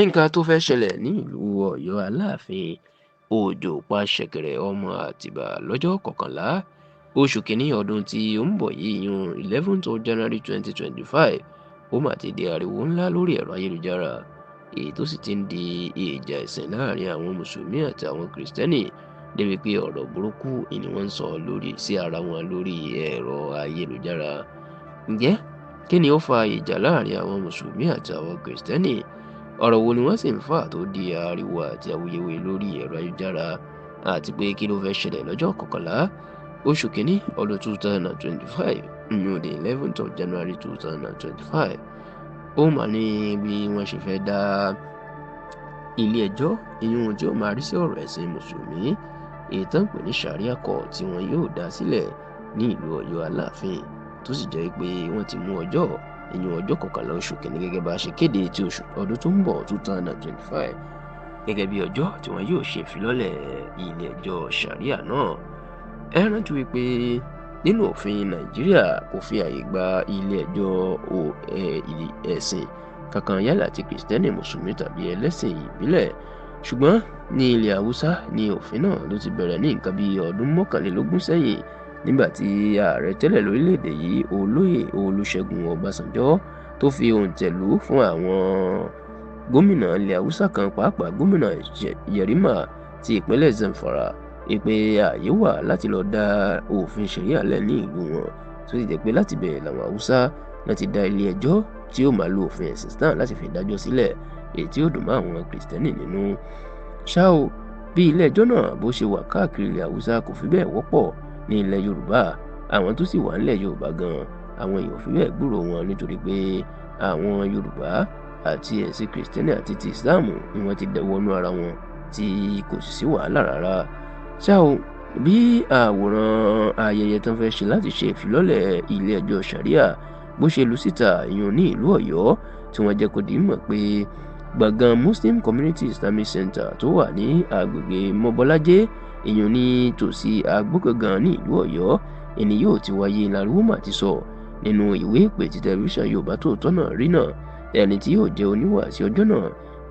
Nǹkan tó fẹ́ẹ́ ṣẹlẹ̀ nílùú Ọ̀yọ́ Aláàfin Òjó pa ṣẹ̀kẹ̀rẹ̀ ọmọ Àtìbà lọ́jọ́ kọkànlá oṣù kínní ọdún tí ó ń bọ̀ yìí, ìyún 11th of January 2025, ó mà ti di ariwo ńlá lórí ẹ̀rọ ayélujára, èyí tó sì ti ń di ìjà ẹ̀sìn láàrin àwọn mùsùlùmí àti àwọn kìrìsìtẹ́nì, débi pé ọ̀rọ̀ burúkú ni wọ́n ń sọ lórí sí ara wọn lórí ẹ̀rọ ayélujára. Ǹjẹ́ kí ni ó fa ìjà láàrin àwọn mùsùlùmí àti àwọn kìrìsìtẹ́nì? Ọ̀rọ̀ wo ni wọ́n sì ń fà tó di ariwo àti awuyewuye lórí ẹ̀rọ ayélujára, àti pé kí ló fẹ́ ṣẹlẹ̀ lọ́jọ́ kọkànlá oṣù kínní ọdún 2025, ìyún the 11th of January 2025? Ó mà ní bí wọ́n ṣe fẹ́ dá ilé ẹjọ́, ìyún tí ó máa rí sí ọ̀rọ̀ ẹ̀sìn mùsùlùmí, èyí tó ń pè ní Sharia court, tí wọn yóò dá sílẹ̀ ní ìlú Ọ̀yọ́ Aláàfin, tó sì jẹ́ pé wọ́n ti mú ọjọ́, ìyún ọjọ́ kọkànlá oṣù kìíní, gẹ́gẹ́ bá a ṣe kéde, ti oṣù ọdún tó ń bọ̀ 2025, gẹ́gẹ́ bí ọjọ́ tí wọ́n yóò ṣe ìfilọ́lẹ̀ ilé ẹjọ́ Sharia náà. Ẹ rántí wípé nínú òfin Nàìjíríà, kò fi àyè gba ilé ẹjọ́ ẹ̀sìn kankan, yálà ti kìrìsìtẹ́nì, mùsùlùmí tàbí ẹlẹ́sìn ìbílẹ̀. Ṣùgbọ́n ní ilẹ̀ Haúsá ní òfin náà ló ti bẹ̀rẹ̀ ní nǹkan bíi ọdún 21 sẹ́yìn, nígbà tí ààrẹ tẹ́lẹ̀ lórílẹ̀‐èdè yìí, Olóyè Olúṣẹ́gun Ọbásanjọ́, tó fi òǹtẹ̀ lù fún àwọn gómìnà ilẹ̀ Haúsá kan, pàápàá gómìnà Yerima ti ìpínlẹ̀ Zamfara, pé ààyè wà láti lọ dá òfin ṣẹ̀ríà lẹ̀ ní ìlú wọn, tó sì jẹ́ pé láti bẹ̀rẹ̀ làwọn Haúsá láti dá ilé ẹjọ́ tí ó máa lo òfin ẹ̀sìn Islam láti fi dájọ́ sílẹ̀, èyí tí ó dùn mọ́ àwọn kìrìsìtẹ́nì nínú. Ṣá o, bí ilé ẹjọ́ náà bó ṣe wà káàkiri ilẹ̀ Haúsá, kò fi bẹ́ẹ̀ wọ́pọ̀ ní ilẹ̀ Yorùbá. Àwọn tó sì wà nílẹ̀ Yorùbá gan, àwọn èèyàn ò fi bẹ́ẹ̀ gbúròó wọn, nítorí pé àwọn Yorùbá àti ẹ̀sìn kìrìsìtẹ́nì àti ti Islam ni wọ́n ti wọnú ara wọn, tí kò sì sí wàhálà rárá. Ṣá o, bí àwòrán ayẹyẹ tán fẹ́ ṣe láti ṣe ìfilọ́lẹ̀ ilé ẹjọ́ Sharia bó ṣe lu síta, ìyún ní ìlú Ọ̀yọ́, tí wọ́n jẹ́ kó di mọ̀ pé gbọ̀ngàn Muslim Community Islamic Center tó wà ní agbègbè Mọ́bọ́lájé, ìyún ní tòsí Agbógangan ní ìlú Ọ̀yọ́, ẹni yóò ti wáyé. Láriwo mà ti sọ nínú ìwé ìpè tí tẹlifíṣàn Yorùbá Tòótọ́ náà rí náà. Ẹni tí yóò jẹ́ oníwàásí ọjọ́ náà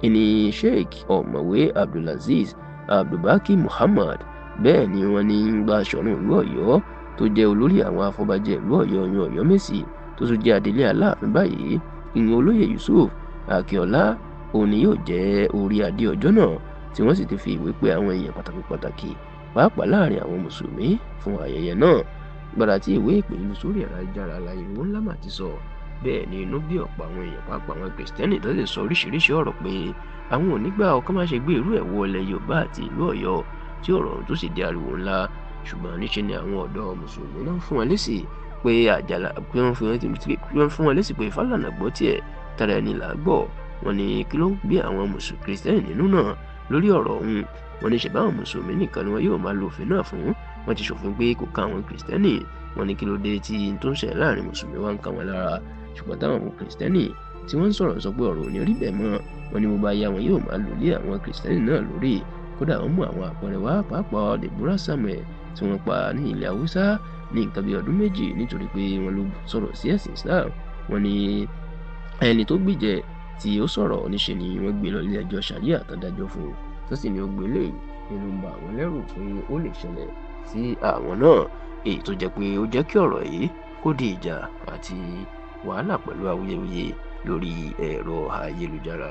ìní Sheikh Ọ̀mọ̀wé Abdulazeez Abdulbaki Muhammad. Bẹ́ẹ̀ ni wọ́n ní Gbàsọ̀run ìlú Ọ̀yọ́, tó jẹ́ olórí àwọn afọbajẹ ìlú Ọ̀yọ́, yan Ọ̀yọ́mèsì, tó tún jẹ́ adelé Aláàfin báyìí, ìyẹn Olóyè Yusuf Akínọlá, òun ni yóò jẹ́ orí adé ọjọ́ náà, tí wọ́n sì ti fi ìwé pè àwọn èèyàn pàtàkì pàtàkì, pàápàá láàrin àwọn mùsùlùmí, fún ayẹyẹ náà. Gbàrà tí ìwé ìpè lu sórí ẹ̀rọ ayélujára, láyéwo ńlá mà ti sọ. Bẹ́ẹ̀ ni inú bí ọ̀pọ̀ àwọn èèyàn, pàápàá àwọn kìrìsìtẹ́nì, tó sì sọ oríṣiríṣi ọ̀rọ̀ pé àwọn ò ní gbà ọkàn má ṣe gbé irú ẹ̀ wọ ilẹ̀ Yorùbá àti ìlú Ọ̀yọ́, tí ọ̀rọ̀ ọ̀hún tó sì di ariwo ńlá. Ṣùgbọ́n níṣe ni àwọn ọ̀dọ́ mùsùlùmí náà fún wọn lésì pé àjàlá pé wọ́n fún wọn lésì pé Fálànà gbọ́ tiẹ̀, tara ẹni là á gbọ́. Wọ́n ní kí ló ń bí àwọn mùsùlùmí kìrìsìtẹ́nì nínú náà lórí ọ̀rọ̀ ọ̀hún? Wọ́n ní ṣèbáwọn mùsùlùmí nìkan ni wọ́n yóò máa lo òfin náà fún. Wọ́n ti ṣòfin pé kò kan àwọn kìrìsìtẹ́nì. Wọ́n ní kí ló dé tí n tó ń ṣẹlẹ̀ láàrin mùsùlùmí wá ń ka wọn lára, ṣùgbọ́n táwọn kìrìsìtẹ́nì tí wọ́n ń sọ̀rọ̀ sọ pé ọ̀rọ̀ ò ní rí bẹ́ẹ̀ mọ́. Wọ́n ní bó bá yá, wọn yóò máa lò lé àwọn kìrìsìtẹ́nì náà lórí. Kódà, wọ́n mú àwọn àpẹẹrẹ wá, pàápàá Deborah Samuel tí wọ́n pa ní ilẹ̀ Haúsá ní nǹkan bíi ọdún 2, nítorí pé wọ́n ló sọ̀rọ̀ sí ẹ̀sìn Islam. Wọ́n ní ẹni tó gbìjẹ tí ó sọ̀rọ̀, níṣe ni wọ́n gbé lọ ilé ẹjọ́ Sharia tán dájọ́ fún un, tó sì ní ó gbé lé nínú ń ba àwọn lẹ́rù pé ó lè ṣẹlẹ̀ sí àwọn náà, èyí tó jẹ́ pé ó jẹ́ kí ọ̀rọ̀ yìí kó di ìjà àti wàhálà pẹ̀lú awuyewuye lórí ẹ̀rọ ayélujára.